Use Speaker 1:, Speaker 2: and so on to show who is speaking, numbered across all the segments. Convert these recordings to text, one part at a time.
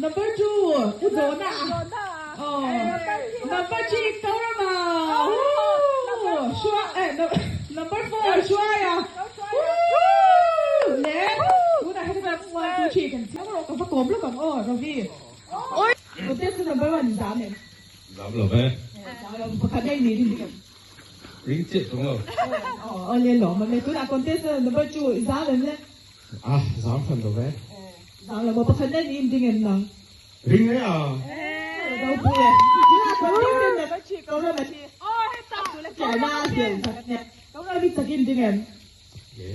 Speaker 1: Number 2 U Zawna. Oh. Number 3 Kaurama. Woo! Shua eh no, number 4 Shuaia. Woo! Le. Tunah hian chuan 1 2 3 kan chiang rawh ka va kawm lawk ang aw Ravi. Oi. Contestant number 1 zam em?
Speaker 2: Zam lo ve.
Speaker 1: Zam lo pakhat daih ni rin dik em?
Speaker 2: Ring chiah chung lo.
Speaker 1: Aw aw le lawm a le tunah contestant number 2 zam em le?
Speaker 2: A zam hran lo ve.
Speaker 1: Zam lo maw pakhat daih ni in ding em nang?
Speaker 2: Ring e a.
Speaker 1: Lo pui e. Tunah contestant number 3 ko ram a thi. Tlawma a hel that nen. Ko ram i chak in ding em?
Speaker 2: Ke.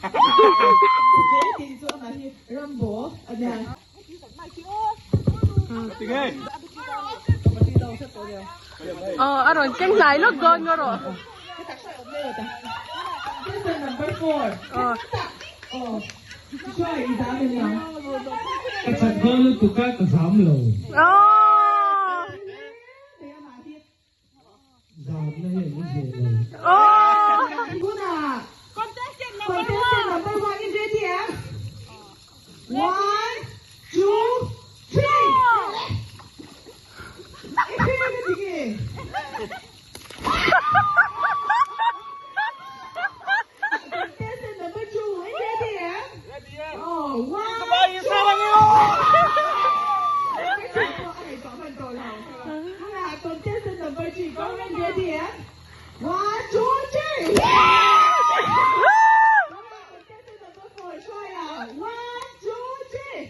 Speaker 1: Ke tih chu amah hi Rambo a nia.
Speaker 3: Aw a rawn keng hnai lawk dawn ngaw rawh.
Speaker 1: Aw.
Speaker 2: Ka chat dawn lutuk a ka zam lo.
Speaker 3: Aw.
Speaker 2: Zam na hian i zeh lo.
Speaker 3: Aw.
Speaker 1: Contestant number one is ready eh? One, two, three. Contestant number two is ready eh? Oh, one, two. Contestant number 3, go and ready eh? One, two, three. Contestant number 4, Shoya. One, two, three.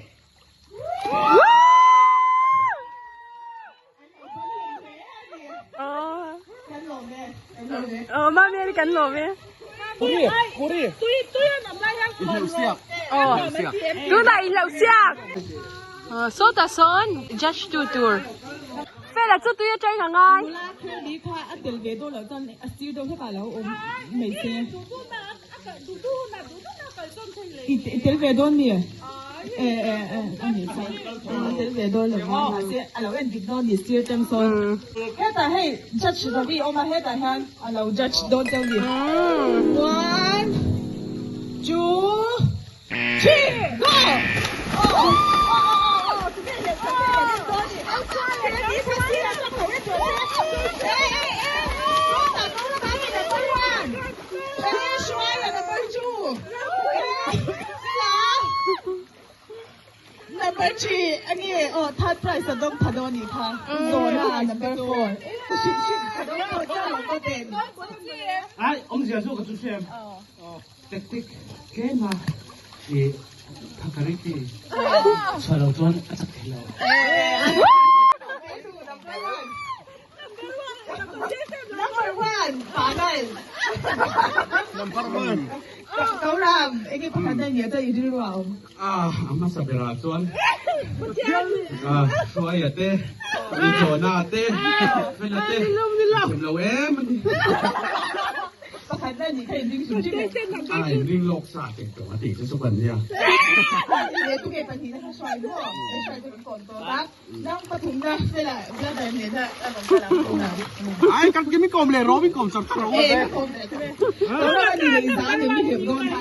Speaker 1: Kan lawm e, kan lawm e.
Speaker 3: Aw mami ani kan lawm e.
Speaker 2: Kuri, kuri.
Speaker 3: Aw tunah i hlauh siak. Sawtah sawn judge tu tur. Fela chu tui atang a ngai.
Speaker 1: Nula Kelly kha a tel ve dawn loh chuan a sir deuh hlekah a lo awm mai se. I tel ve dawn mi? E e e a ni chuan a tel ve dawn lo va mahse a lo en dik dawn ni sir tang sawn. Hetah hei judge Ravi a awm a hetah hian a lo judge dawn chauh ni. One, two.
Speaker 2: Ai, awmzia chu ka chu hriam. Tactic tlem a i Thakariti chhuah lo chuan a chak thei lo. A hmasa berah chuan Hruaia te, Inchawna te, Fela te thiam lo em a ni.
Speaker 1: Pakhat na nih kha in ring hrim hrim e.
Speaker 2: A in ring lawk sa teh tawh a tih chu chu kan nia.
Speaker 1: Le tu nge pahnihna kha hruai maw? He hruai chu kan kawn tawh a. Nang pathumna fela brother nena a rawn kal ang tuna.
Speaker 2: Ai kan kimi kawm leh rawh min kawm char char rawh.
Speaker 1: E ka kawm leh chu e. Tawh a ni leh i zam em i hleuh dawn ha.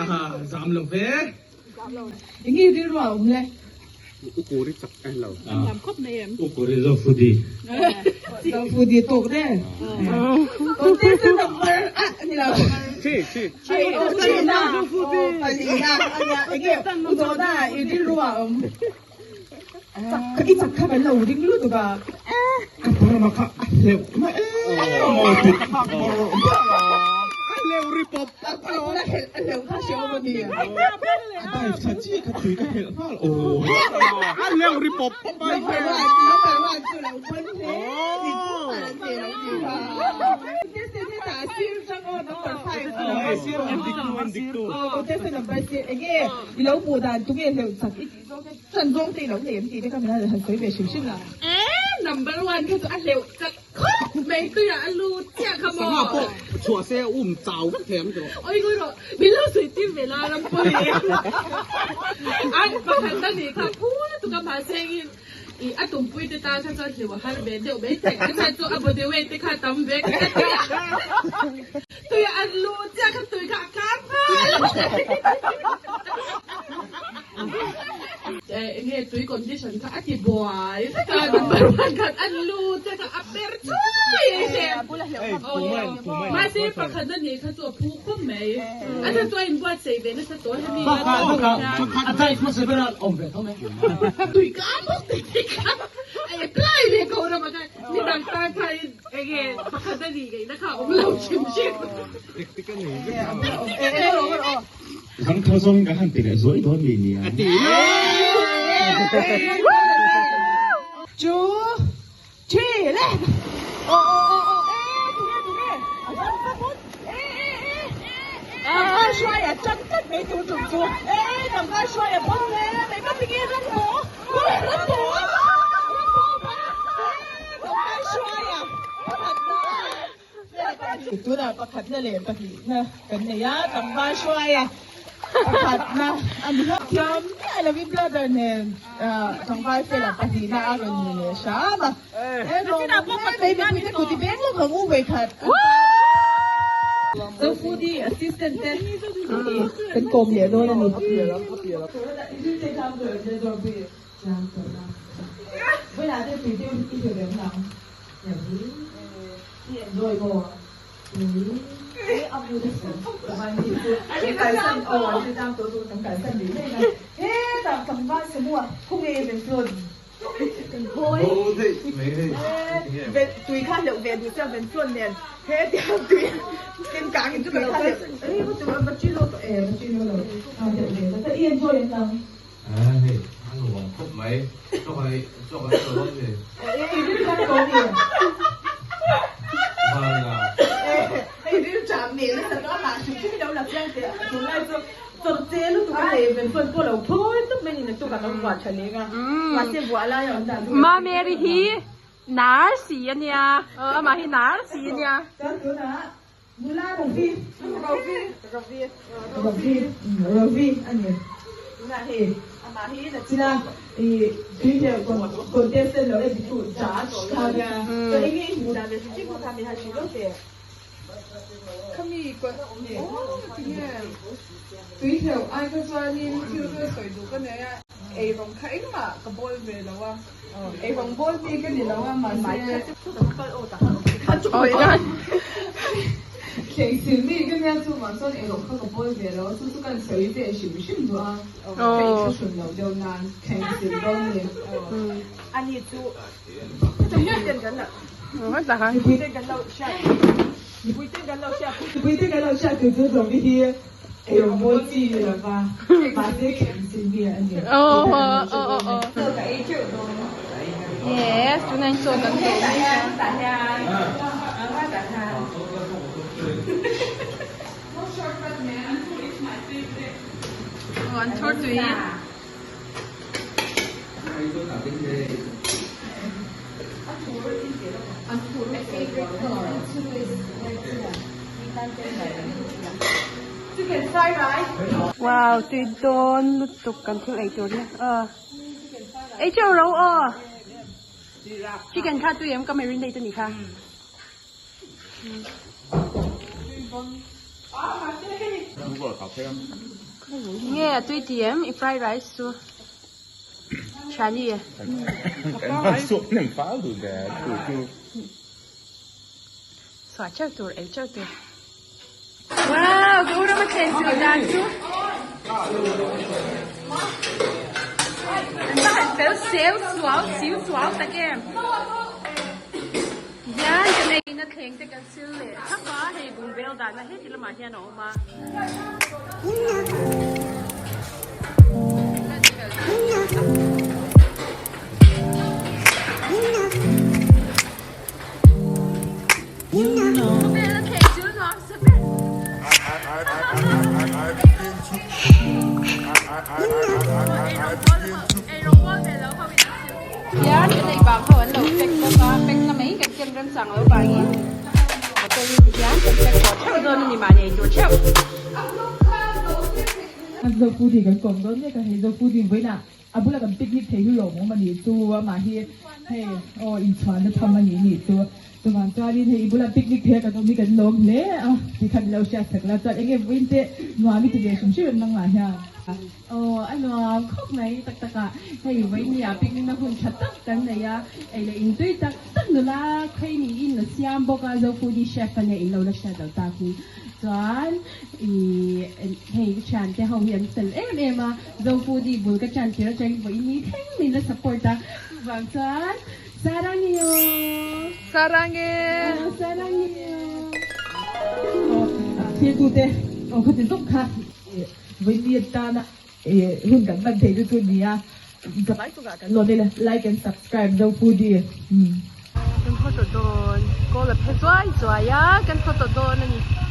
Speaker 2: Aha zam lo ve.
Speaker 1: Enge rilru a awm le?
Speaker 2: Ukuri chak eh lo. Nuam khawp mai em? Ukuri zo foodie.
Speaker 1: Zo foodie tuk de. Contestant number ah ni lo.
Speaker 2: Chi chi.
Speaker 1: Chi chi na. Zo foodie. Pali na ania enge udona i rilru a awm. Chak i chak kha kan lo ring lutuk a.
Speaker 2: Ka parama kha a hleuh mai a hleuh ri pawp pawp alawm.
Speaker 1: A hleuh kha hre awm a ni.
Speaker 2: A dive tha chi kha tui ka helh nghal aw. A hleuh ri pawp pawp a.
Speaker 1: Number one, number one chu lo pawn hle ni chu an ti lo ti kha. Contestant hi tah sir chang aw number 5.
Speaker 2: Sir en dik tu en dik tu.
Speaker 1: Contestant number six enge i lo hmuh dan tunge hleuh chak i tih. Chan zawng te i lo nei em tih te kha min han sawi ve hrim hrim la.
Speaker 3: E number one kha chu a hleuh chak khawp mai tuiah a lut chiah kha maw.
Speaker 2: Sangha pawh chhuah se a um chau vek thei ang tawh.
Speaker 3: Oi ngawi rawh min lo sawi tir ve la ram pawh hi. Ai pakhat na nih kha phu lutuk a mahse engin i a tumpui te tan kha chuan hleuh a har ve deuh mai thei a chhan chu a body weight te kha a tam ve ka ti a. Tuiah a lut chiah kha tui kha a kang nghal. Enge tui condition kha a ti buai vek a, number one khan a lut vek a, a per thuai a hre. Mahse pakhat na nih kha chu a phu khawp mai. A chhan chu a inbuatsaih ve nasa tawh hemi a tawh hian.
Speaker 2: A dive hmasa ber a awm ve tho mai.
Speaker 3: Tui ka bawk te te kha a apply ve ko ram a khan mi dang tan kha in enge pakhat na nih ngeih na kha a awm lo hrim hrim.
Speaker 4: Tik tik a nei vek a.
Speaker 5: Zang tho zawng in kan han ti leh zuai dawn mi nia.
Speaker 4: A ti
Speaker 1: Two, three, left. Oh, oh, oh, oh, eh, tunge, tunge. A zang ka hmut. Eh, eh, eh. Tangkai hruai a chan tlat mai tur tum chu. Eh, tangkai hruai a bawk hle mai. Ka tinge ram haw? Ram haw? Ram haw ba? Eh, tangkai hruai a. Tunah pakhatna leh pahnihna kan nei a, tlangval hruai a pakhatna a ni hlauh. Thiam miah lovin brother nen tlangval fela pahnihna a rawn ni leh hram a. He rawng hle mai mipuite kut i veng lawk ang u vawikhat an tan. Zofudi assistant te kan kawm leh dawn a ni.
Speaker 4: Hei, a nuam khawp mai. Chaw kan ei, chaw kan ei lo dawn ni. Van la.
Speaker 3: Ma Mary hi nurse a nia, amah hi nurse a nia.
Speaker 1: Nula Ravi, Ravi, Ravi, Ravi, Ravi a ni. Tunah hei amah hi na china i tui hleuh contestant lo en tu judge kha nia. Chuan eng nge i hmuh dan ve hrim hrim kha mi han hrilh lo teh.
Speaker 6: Khami oh tinge tui hleuh ai kha chuanin thil chu sawi duh ka nei a, eirawng kha engmah ka bawl ve lo a, eirawng bawl mi ka ni lo a mahse Thleng sil mi ka nia chuvang chuan erawh kha ka bawl ve lo a, chu chu kan sawi ve hrim hrim duh a, ka inthlahrun loh deuh nan thleng sil dawn ni.
Speaker 7: Ani chu mipui ten kan lo mipui ten kan lo hriat mipui ten kan lo hriat
Speaker 1: mipui ten kan lo hriat tur chu zawng hi erawh bawl chi ni lo va, mahse thleng sil mi a ni.
Speaker 3: Yes, tunah hian chaw kan ei mek a. Aw an thur tui. Wow, tui dawn lutuk kan thil ei tur hi. Aw. Ei cheu ro aw. Chicken kha tui em ka marinate a nih kha. Nge a tui ti em i fried rice chu. Thiani. Suah cheu tur ei cheu tur. Wow, ka u rama thlen sil dan chu. An va han fel sel suau siu suau tak em. Hian kan ei na thleng te kan sil leh thap a, hei bungbel dahna heti lamah hian a awm a. Hian kan ei bang ho an lo pack bawk a, pack na mai kan ken remchang lo vangin hotel hi tihian kan pack tawh theuh dawn a ni mahni ei tur theuh.
Speaker 1: An Zofudi kan kawm dawn mek a, hei Zofudi vawiinah A bula kan picnic thei hi lawmawm a nih chu, amah hi hei aw inchhuahna tham a nih nih chu. Chuvang chuanin hei i bula picnic phei a kan awm hi kan lawm hle a tikhan ilo hriat sak la chuan enge vawiin te nuam i ti ve hrim hrim em nangmah hian.
Speaker 8: Aw a nuam khawp mai tak tak a, hei vawiin ni ah picnic na hun tha tak kan nei a, ei leh intui tak tak nula khawi niin a siam bawk a, Zofoodie chef a nia in lo la hriat loh takin chuan ih hei ka thiante ho hi an fel em em a, Zofoodie bul ka tan tir atangin vawiin ni thleng min la support a, chuvang chuan Sarangio!
Speaker 6: Sarange!
Speaker 8: Sarangio!
Speaker 1: Thiltute aw kha ti zawk kha vawiin ni atana hun kan hman thei chu chu ni a, ka vai chungah kan lawm ila like and subscribe Zofoodie.
Speaker 3: Kan photo dawn, kawl a phe zuai zuai a, kan photo dawn a ni.